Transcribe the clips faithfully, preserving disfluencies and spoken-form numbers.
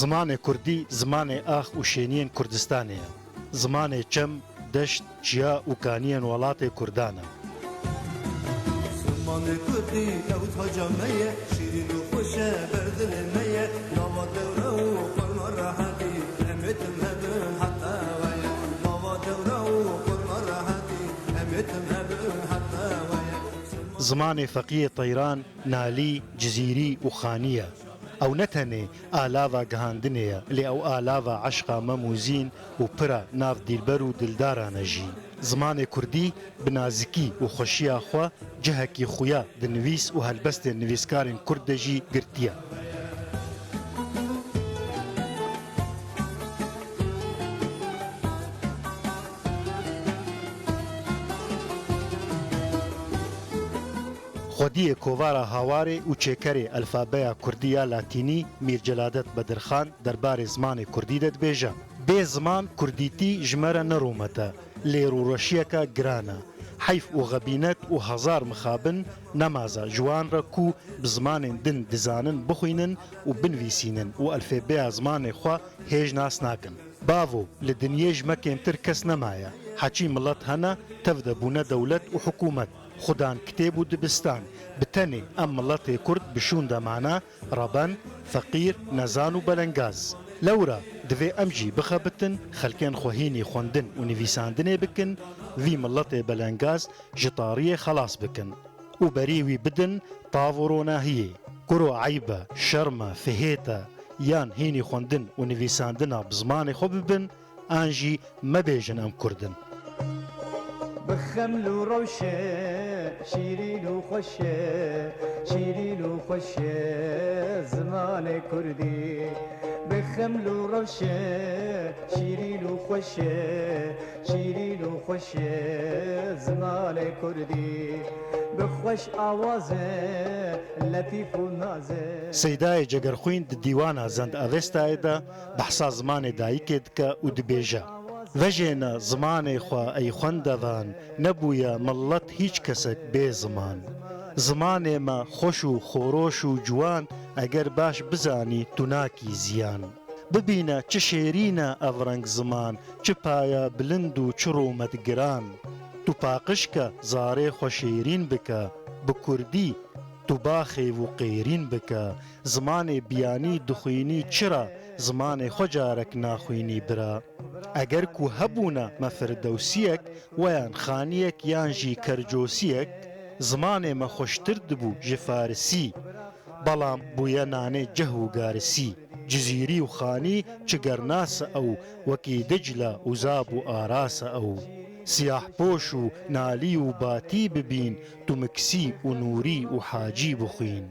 Zimanê kurdî zimanê ax û şêniyên Kurdistanê ye. Zimanê çem, deşt, çiya û kaniyên welatê kurdan e. Zimanê kurdî ew taca me ye, şîrîn û xweş e ber dilê me ye. Nava dewre û xurma rehetî, em ê tim hebin heta weye. Nava dewre û xurma rehetî, em ê tim hebin heta weye. Zimanê feqiyê teyran, nalî, cizîrî û xanî ye. Ew ne tenê alava gihandinê ye, lê ew alava eşqa Mem û Zîn û pir e nav dîlber û dildaran e jî. Zimanê kurdî bi nazikî û xweşiya xwe cihekî xuya di nivîs û helbestên nivîskarên kurd de jî girtiye. Xwediyê kovara Hawarê û çêkerê elfabeya kurdî ya latînî Mîr Celadet Bedirxan derbarê zimanê kurdî de dibêje, bê ziman kurdîtî ji me re ne rûmet e, lê rûreşiyeke giran e. Heyf û xebînet û hezar mixabin nemaze ji wan re ku bi zimanên din dizanin bixwînin û binivîsînin û elfebeya zimanê xwe hêj nas nakin. Bavo, li dinyê ji me kêmtir kes nemaye. Heçî milet hene, tev de bûne dewlet û hikûmet. Xudan kitêb û dibistan, bi tenê em miletê kurd bi şûn de mane, reben, feqîr, nezan û belengaz. Lewra divê em jî bixebitin, xelkên xwe hînî xwendin û nivîsandinê bikin, vî miletê belengaz ji tariyê xelas bikin. Û berî wî bidin tav û ronahiyê. Kuro eyb e, şerm e, fihêt e, yan hînî xwendin û nivîsandina bi zimanê xwe bibin, an jî mebêjin em kurd in. Bi xeml û rewşe, şîrîn û xweş e, şîrîn û xweş e zimanê kurdî. Bi xeml û rewşe, şîrîn û xweş e, şîrîn û xweş e zimanê kurdî. Bi xweş awaz e, letîf û naz e. Seydayê Cegerxwîn di dîwana Zend Avestayê de behsa zimanê dayikê dike û dibêje, vejêne zimanê xwe ey xwendevan, nebûye milet hîç kesek bê ziman. Zimanê me xweş û xoroş û ciwan, eger baş bizanî tu nakî ziyan. Bibîne çi şêrîn e ev reng ziman, çi paya bilind û çi rûmet giran. Tu paqij ke, zarê xwe şêrîn bike, bi kurdî tu baxêv û qêrîn bike. Zimanê biyanî dixwînî çira, zimanê xwe carek naxwînî bira. Eger ku hebûna me firdewsiyek, weyan xaniyek yan jî kercosiyek, zimanê me xweştir dibû ji farisî. Belam bûye nanê ceh û garisî. Cizîrî û xanî çi gernas e ew, wekî Dicle û Zab û Aras e ew. Siyahpoş û Nalî û Batî bibîn, tu Miksî û Nûrî û Hacî bixwîn.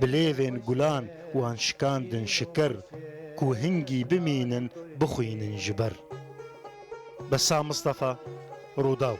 Bi lêvên gulan wan şikandin şiker, ku hingî bimînin, bixwînin ji ber. Bessam Mistefa, Rûdaw.